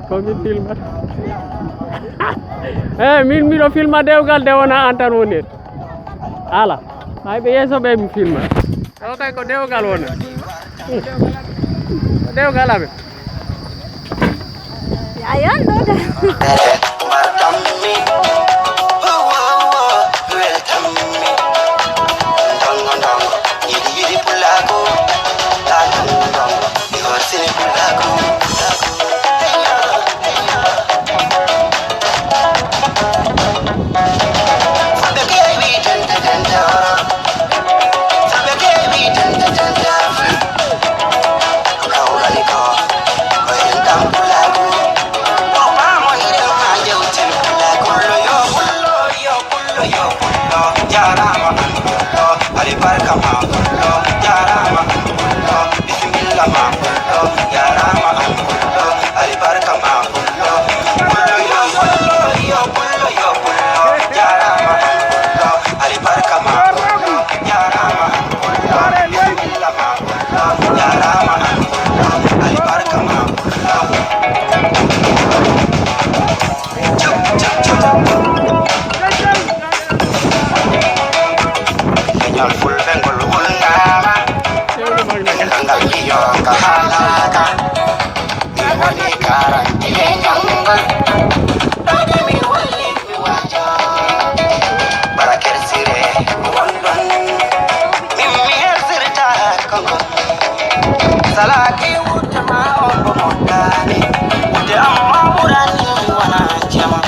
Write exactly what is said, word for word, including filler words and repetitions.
Ko min filmata. Eyi, min miɗo filma dewgal de wona an tan woni hen. Ala. Hay ɓe yeeso ɓe mi filma. O kay ko dewgal wona. Dewgal amen. Ayan ɗo de. Leñol fulɓe ngol wulnaama, e ngal ngal fiyooka haalaaka. Min woni karanti leñol ngol. Ɗo de min wulli mi waajo. Bara kersire wonɗon. Min mi hersirta ko ngol. Salaaki wutte ma on ko moƴƴaani. Wutte amma ɓurani wona jema.